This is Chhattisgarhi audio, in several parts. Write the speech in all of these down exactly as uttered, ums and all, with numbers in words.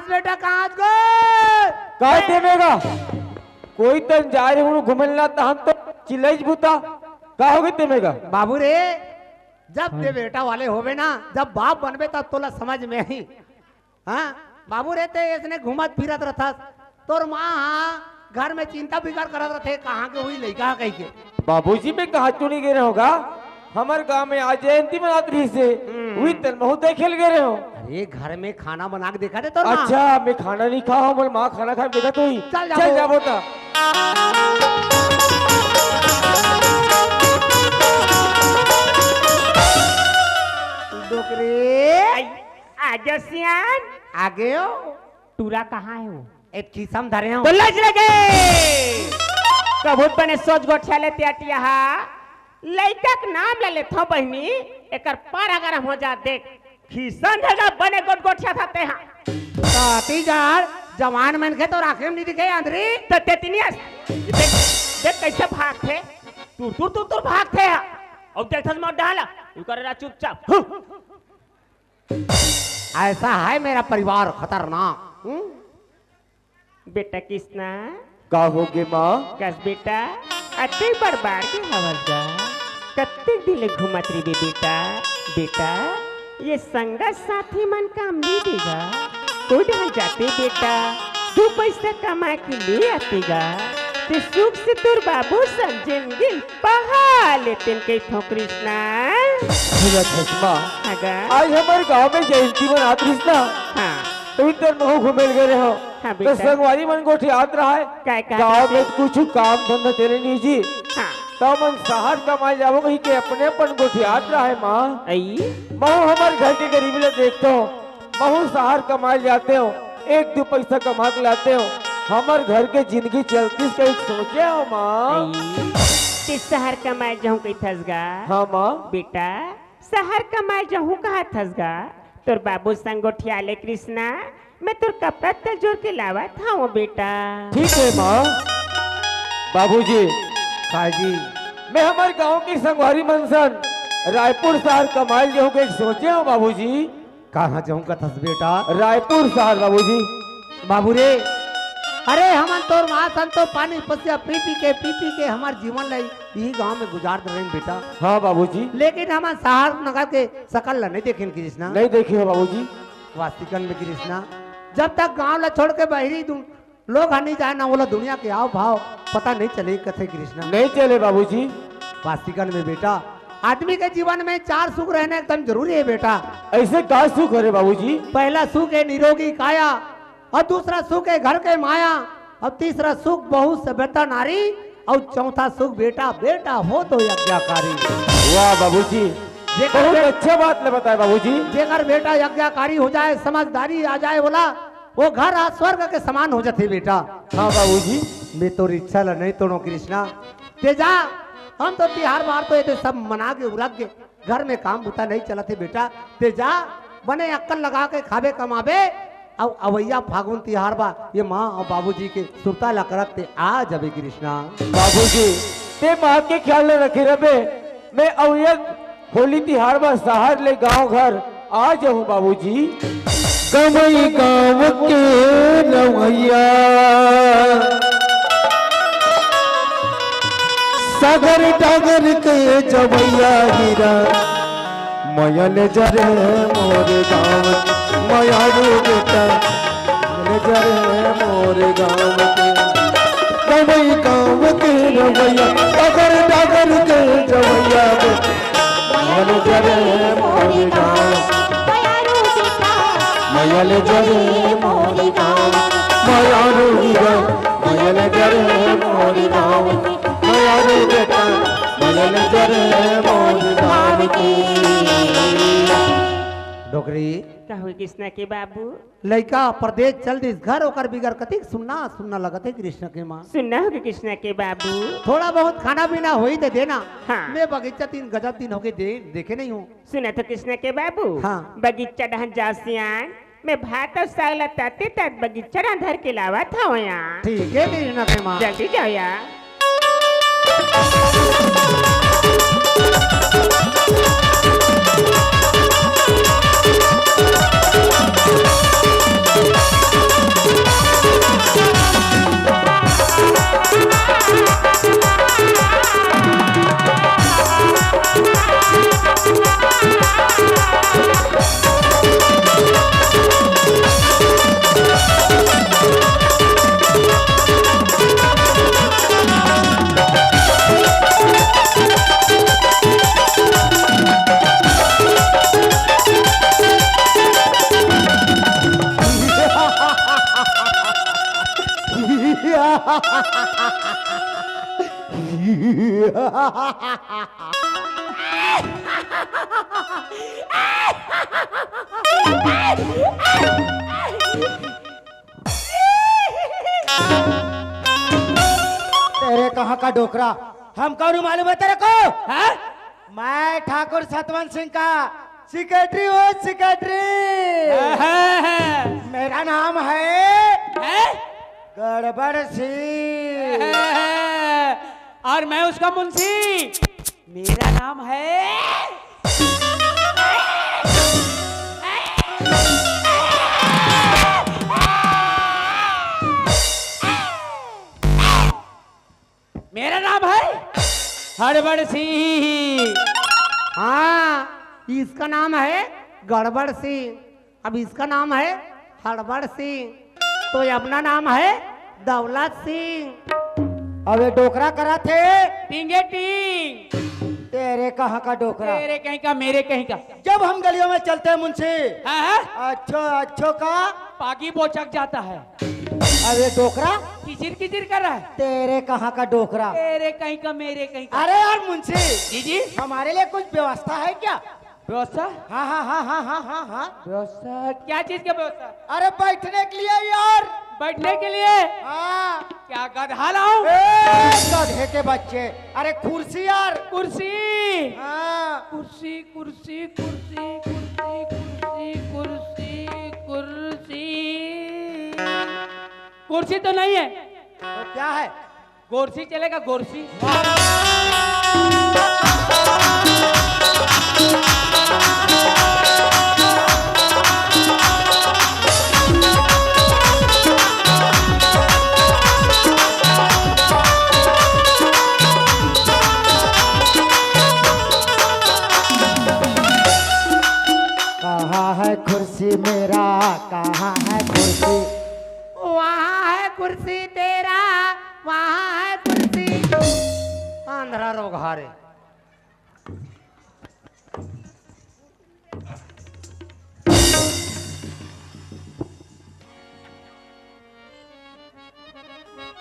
बेटा, कहाँ आज गए? काय तेमेगा? कोई तन जाय रहे हूँ घूमन ला, तहन तो चिल्लाइच बुता। का होगे तेमेगा? बाबू रे, जब ते बेटा वाले होबे ना, जब बाप बनबे, तब तोला समझ में आही। हाँ, बाबू रे, ते ऐसने घूमत फिरत रथस, तोर माँ हा घर में चिंता फिकर करत रथे, कहाँ के हुई लइका कहिके। बाबूजी, मैं कहाँ चुनी गे रहूँगा? हमर गांव में आज जयंती मनात रहिस हे, हम्म। उही तन महू देखे ल गे रहेंव। अरे, घर में खाना बना के देखा दे तोर माँ। अच्छा, मैं खाना नहीं खाहूँ, मोर माँ खाना खाए देखा तो ही। चल जाबो। चल जाबो ता। डोकरी। आई, आगे सियान। आगे हो। टूरा कहाँ हे वो? एक खीसा म धरे हो। तो लज लगे। कभू त बने सोच गोठिया लेते अटिया हा। लइका के नाम ले लेथव बहिनी, एकर पारा गरम हो जा। देख, खीसा म धरे बने गोठ गोठिया था ते हा। ताती जाड़, जवान मनखे तो राखे म नहीं दिखे आंधरी। तो तेतनी अस-, देख, देख कैसे भागथे, तुर तुर तुर तुर भागथे हा। अउ देखथस मोर डाला, यू करे ला चुपचाप। हम्म। ऐसा है मेरा परिवार खतरनाक। हम्म? बेटा कृष्णा। का होगे माँ? कस बेटा, अतेक बड़ बाढ़ के हवस गा। कतेक दिन ले घूमत रहिबे बेटा? बेटा, ये संगत साथी मन काम नहीं देगा। कोई ढंग जाते बेटा, दू पैसा कमा के ले आते गा। ते सुख से तोर बाबू सन जिंदगी पहा लेतेन कहिथों कृष्णा। सुनत हस माँ, हाँ गा। आज हमर गांव में जयंती मनात रहिस ना, हाँ। तो इधर महू घूमे ल गे रहेंव। हाँ तो बेटा। संगवारी मन गोठियात रहय। काय कहत गांव में रहिस? कुछ काम धंधा चले नहीं जी। हाँ। तो मन शहर कमाए जाबो कहिके अपने अपन गोठियात रहय माँ। अई? महू हमर घर के गरीबी ला देखथों। महू शहर कमाए ल जातेंव, एक दू पैसा कमा के लातेंव, हमर घर के जिंदगी चलतिस कहिके सोचे हंव माँ। अई, ते शहर कमाए ल जाहूं कहिथस गा? हाँ माँ। बेटा, शहर कमाए ल जाहूं कहत हस गा? तोर बाबू संग गोठिया ले कृष्णा, मैं तोर कपड़ा तल जोर के लावत हंव बेटा। ठीक हे माँ। बाबूजी। का जी? मैं हमर गांव के संगवारी मन सन रायपुर शहर कमाए ल जाहूं कहिके सोचे हंव बाबूजी। कहाँ जाहूं कथस बेटा? रायपुर शहर बाबूजी। बाबू रे, अरे हमन तोर माँ सन तो पानी पसिया पी पी के, पी पी के हमर जीवन ला इही गांव में गुजार दे रहेन बेटा। हाँ बाबूजी। लेकिन हमन शहर नगर के सकल ला नहीं देखेन कृष्णा। नहीं देखे हो बाबूजी। वास्तिकन में कृष्णा, जब तक गांव ला छोड़ के बहिरी दू-, लोग ह नहीं जाए ना, ओला दुनिया के आव भाव पता नहीं चले कथे कृष्णा। नहीं चले बाबूजी। वास्तिकन में बेटा, आदमी के जीवन में चार सुख रहना एकदम जरूरी है बेटा। ऐसे का सुख हरे बाबूजी? पहला सुख है निरोगी काया, और दूसरा सुख है घर के माया, और तीसरा सुख बहू सभ्यता नारी, और चौथा सुख बेटा, बेटा हो तो यज्ञाकारी। वाह बाबूजी, जेकर बहुत बे-, अच्छा बात ले बताए बाबूजी। जेकर बेटा यज्ञाकारी हो जाए, समझदारी आ जाए, बोला वो घर आज स्वर्ग के समान हो जाथे बेटा। हाँ बाबूजी। मैं तोर इच्छा ला नहीं तोड़ों कृष्णा, ते जा, हम तो तिहार बार तो ये सब मना के उरक के घर में काम बुता नहीं चलत हे बेटा, ते जा, बने अक्कल लगा के खाबे कमाबे, अउ अवैया फागुन तिहार बा, ये माँ अउ बाबूजी के सुरता ला करत ते आ जाबे कृष्णा। बाबूजी, ते माँ के ख्याल ला रखे रहबे, मैं अवैया होली तिहार बर शहर ले गांव घर आ जाहूं बाबूजी। गंवई गांव के रवैया, सागर डागर के जवैया हीरा, मया ले जा रे मोर गांव, मयारू बेटा, मया ले जा रे मोर गांव के। गंवई गांव के रवैया, सागर डागर के जवैया, मया ले जा रे मोर गांव। मया ले जा रे मोर गांव। मयारू हीरा, मया ले जा रे मोर गांव। मयारू बेटा, मया ले जा रे मोर गांव के। डोकरी। का होय कृष्णा के बाबू? लइका परदेस चल दिस घर, ओकर बिगर कतिक सुन्ना सुन्ना लगत हे कृष्णा के माँ। सुन्ना होगे कृष्णा के बाबू। थोड़ा बहुत खाना पीना होई त देना। हाँ। मैं बगीचा तीन गजब दिन होगे दे-, देखे नहीं हूँ। सुना तो कृष्णा के बाबू। हाँ। बगीचा डहन जाव सियान, मैं भात अउ साग ला ताते तात बगीचा डहन धर के लावत हव यां। ठीक हे कृष्णा के माँ। जल्दी जाव यां। तेरे कहाँ का डोकरा? हम कौन हूँ मालूम है तेरे को? हाँ? मैं ठाकुर सतवंत सिंह का सेक्रेटरी हूँ, सेक्रेटरी। हाँ, हाँ, हाँ। मेरा नाम है है? गड़बड़ सिंह। और मैं उसका मुंशी। मेरा नाम है मेरा नाम है हड़बड़ सिंह। हाँ, इसका नाम है गड़बड़ सिंह। अब इसका नाम है हड़बड़ सिंह, तो ये अपना नाम है दौलत सिंह। अब ये डोकरा करा थे। टिंगे टिंग। तेरे कहाँ का डोकरा? तेरे कहीं का, मेरे कहीं का। जब हम गलियों में चलते हैं मुंशी, हाँ, हाँ। अच्छो अच्छो का पागी बोचक जाता है। अब ये डोकरा किचिर किचिर कर रहा है। तेरे कहाँ का डोकरा? तेरे कहीं का, मेरे कहीं का। अरे यार मुंशी, जी जी। हमारे लिए कुछ व्यवस्था है क्या? व्यवस्था? हाँ, हाँ, हाँ, हाँ, हाँ, हाँ, हाँ। व्यवस्था? क्या चीज का व्यवस्था? अरे बैठने के लिए यार। बैठने के लिए? हाँ। क्या गधा लाऊं? ए, गधे के बच्चे। अरे कुर्सी यार। कुर्सी। हाँ। कुर्सी, कुर्सी, कुर्सी, कुर्सी, कुर्सी, कुर्सी, कुर्सी। कुर्सी तो नहीं है। तो क्या है? गोरसी चलेगा, गोरसी। कहाँ है कुर्सी मेरा, कहाँ है कुर्सी? वहाँ है कुर्सी तेरा, वहाँ है कुर्सी। आंधरा रोगहारे।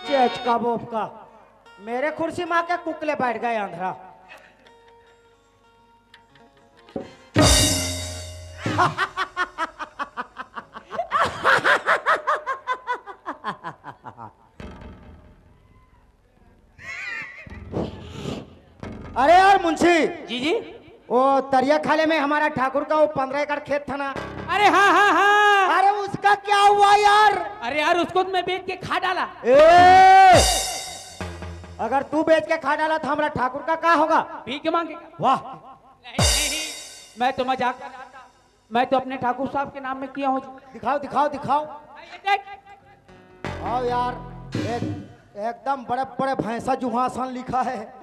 चेचका बोपका, मेरे कुर्सी में आके कुकले बैठ गए आंधरा। अरे यार मुंशी, जी जी। वो तरिया खाले में हमारा ठाकुर का वो पन्द्रह एकड़ खेत था ना। अरे हाँ हाँ हाँ। अरे उसका क्या हुआ यार? अरे यार उसको तो मैं बेच के खा डाला। ए, अगर तू बेच के खा डाला तो हमारा ठाकुर का क्या होगा? भीख मांगेगा। वाह। नहीं नहीं, मैं तो मजाक कर रहा था। मैं तो अपने ठाकुर साहब के नाम में किया हूँ। दिखाओ, दिखाओ, दिखाओ। ये देख। आओ यार, एक, एकदम बड़े बड़े भैंसा जुहासन लिखा है।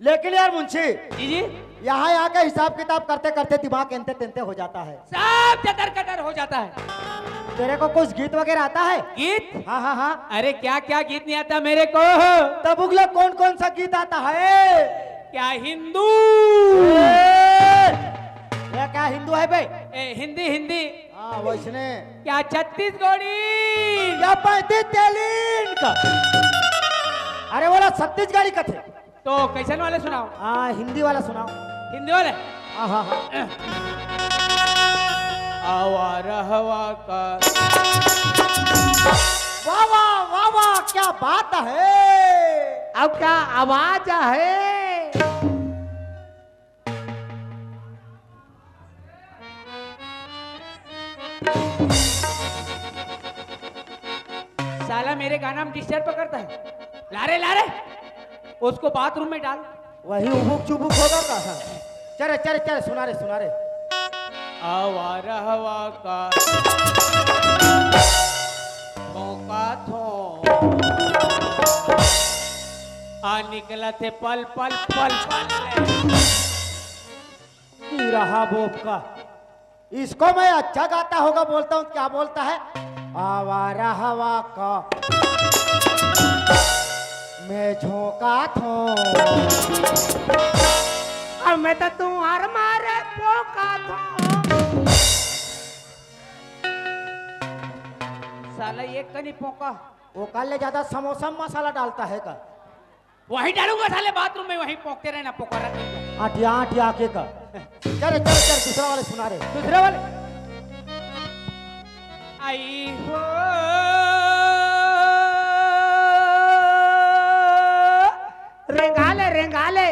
लेकिन यार मुंशी, जी जी। यहाँ आके हिसाब किताब करते करते दिमाग एंते तेंते हो जाता है। सब जतर कतर हो जाता है। तेरे को कुछ गीत वगैरह आता है? गीत? हाँ हाँ हाँ। अरे क्या क्या गीत नहीं आता मेरे को। तब उगला कौन कौन सा गीत आता है? क्या हिंदू? ए, ये क्या हिंदू है बे? ए, हिंदी हिंदी। हाँ वैसने। क्या छत्तीसगढ़ी? या पैंतीस तेलिन का? अरे बोला छत्तीसगढ़ी कथे। तो कैसन वाले सुनाओ? हाँ हिंदी वाला सुनाओ। हिंदी वाले? हाँ हाँ हाँ। आवा रहवा का। वाह वाह वाह वाह, क्या बात है। अब क्या आवाज है। साला मेरे गाना में डिस्टर्ब करता है। लारे लारे, उसको बाथरूम में डाल। वही उबुक चुबुक होगा का? चले चले चले, सुना रे सुना रे। आवा रहवा का धोखा थो। आ निकला थे पल पल पल पल। रहा बोप का। इसको मैं अच्छा गाता होगा बोलता हूँ, क्या बोलता है? आवारा हवा का मैं झोंका थो। अब मैं तो तुम्हार मारे पोका थो। साला एक कनी पोका। वो काल ले ज्यादा समोसा में मसाला डालता है का? वहीं डालूंगा साले बाथरूम में, वहीं पोंकते रहना, पोकरा। आटिया, आटिया के का। चल, चल, चल, दूसरा वाले सुना रे। दूसरा वाले। आई हो। रेंगा ले, रेंगा ले।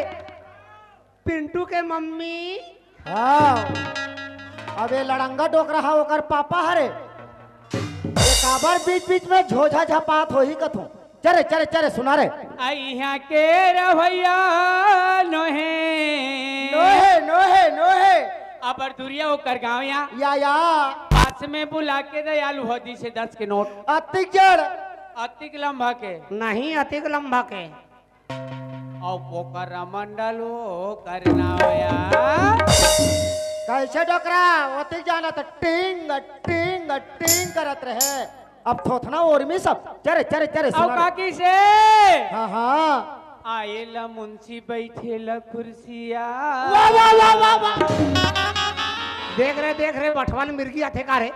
पिंटू के मम्मी। हाँ। अब ये लड़ंगा डोकरा हा, ओकर पापा हरे। ये काबर बीच-बीच में झोझा झपात होही कथों। चले, चले, चले, सुना रे। अइहा के रवैया नोहे। नोहे, नोहे, नोहे। अबर दुरिया ओकर गाँव या। या, या। पास में बुला के दयालु होती से दस के नोट। अतिक जड़। अतिक लंबा के। नहीं, अतिक लंबा के। अउ पोकर मंडल ओकर नाव या। कैसे डोकरा? ओतिक जाना त टिंग, टिंग, टिंग करत रहे। अब थोथना ओरमी सब। चरे, चरे, चरे, अउ सुना रे। काकी से। हाँ, हाँ। आए ला मुंशी बैठे ला कुर्सिया। वाह, वाह, वाह, वाह, वाह। देख रे, देख रे, बठवन मिर्गी आथे का रे?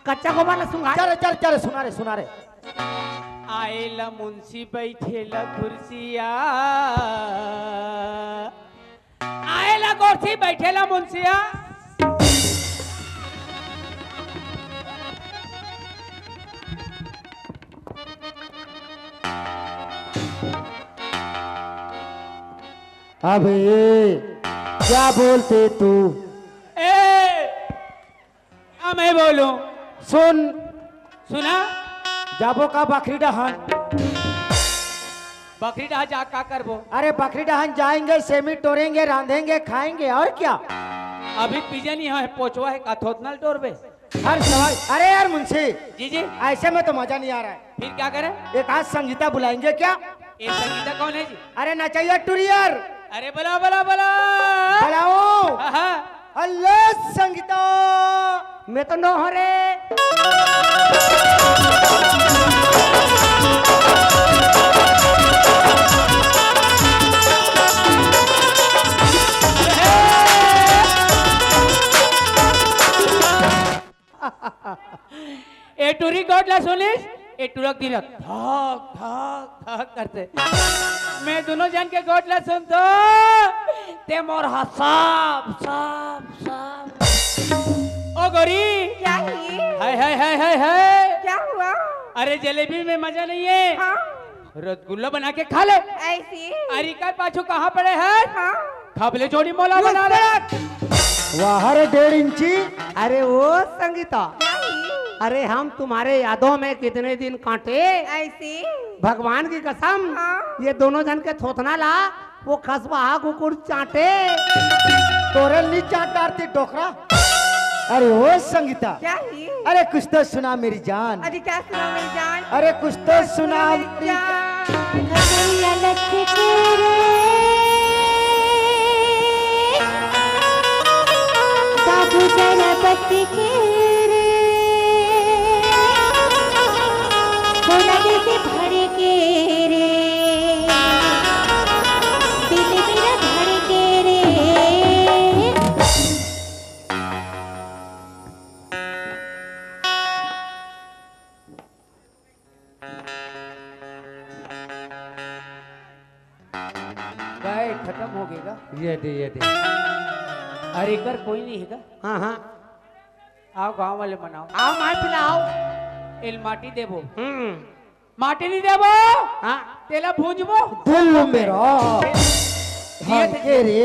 कच्चा गोबर ला सुंघा। चल, चल, चल, सुना रे, सुना रे। आए ला मुंशी बैठे ला कुर्सिया। आए ला कुर्सी बैठे ला मुंशिया। अबे, क्या बोलते तू? ए, का मैं बोलूं? सुन। सुना? जाबो का बखरी डहान? बखरी डहान जा का करबो? अरे बखरी डहान जाएंगे, सेमी टोरेंगे, रांधेंगे, खाएंगे और क्या? अभी पीजे नहीं है, पोचवा है का थोथना ल टोरबे? हर सवाल। अरे यार मुंशी, जी, जी। ऐसे में तो मजा नहीं आ रहा है। फिर क्या करें? एक आज संगीता बुलाएंगे क्या? ये संगीता कौन है जी? अरे नचैया टुरियर। अरे बुलाओ, बुलाओ, बुलाओ। बुलाओ। हाँ, हाँ। हेलो संगीता। मैं तो नो हरे। ए टुरी गोठ ला सुनिस, ए टुरक दिरक धक धक धक करथे। मैं दुनों झन के गोठ ला सुनथों, ते मोर हा सब सब सब। ओ गोरी। क्या ही? हाय हाय हाय हाय हाय। क्या हुआ? अरे जलेबी में मजा नहीं है। हाँ। रसगुल्ला बना के खा ले। ऐसी? अरे कर पाछू कहाँ पड़े है? हाँ। खबले जोड़ी मोला बना ले। वाह रे डेढ़ इंची। अरे ओ संगीता। क्या ही? अरे हम तुम्हारे यादों में कितने दिन काटे। ऐसी? भगवान की कसम। हाँ। ये दोनों झन के थोथना ला वो खसबहा कुकुर चाटे। तोरे नी चाट डारती डोकरा। अरे ओ संगीता। क्या ही? अरे कुछ तो सुना मेरी जान। अरे क्या सुना मेरी जान? अरे कुछ तो सुना मेरी जान। खबरिया लख के रे, बाबू जरा बच के रे, थोड़ा दिल भड़के रे, दिल मेरा धड़के रे। गाय खत्म हो गई का? ये दे, ये दे। अरे कर कोई नहीं है का? हाँ, हाँ। आओ गांव वाले मनाओ। आओ मार पिलाओ। एल माटी देबो। हम्म। माटी नहीं देबो। हाँ। तेला भूंजबो। दिल मेरा धड़के रे,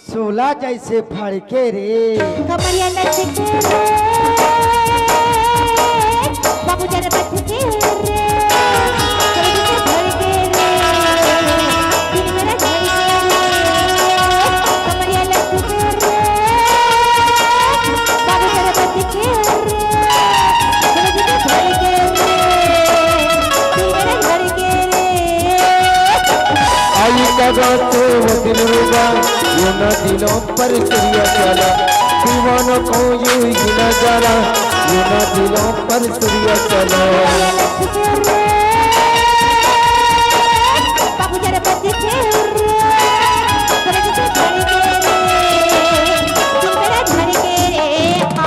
शोला जैसे भड़के रे। कमरिया लचके रे, बाबू जरा बच के रे, कमरिया लचके रे, दिल मेरा धड़के रे। कमरिया लचके रे, बाबू जरा बच के रे, दिल मेरा धड़के रे, दिल मेरा धड़के रे। आई कगा तो वो दिल रुबा, ये ना दिलों पर सूर्य चला, दीवानों को यूं ही नजारा, ये ना दिलों पर सूर्य चला। बाबू जरा बच के रे,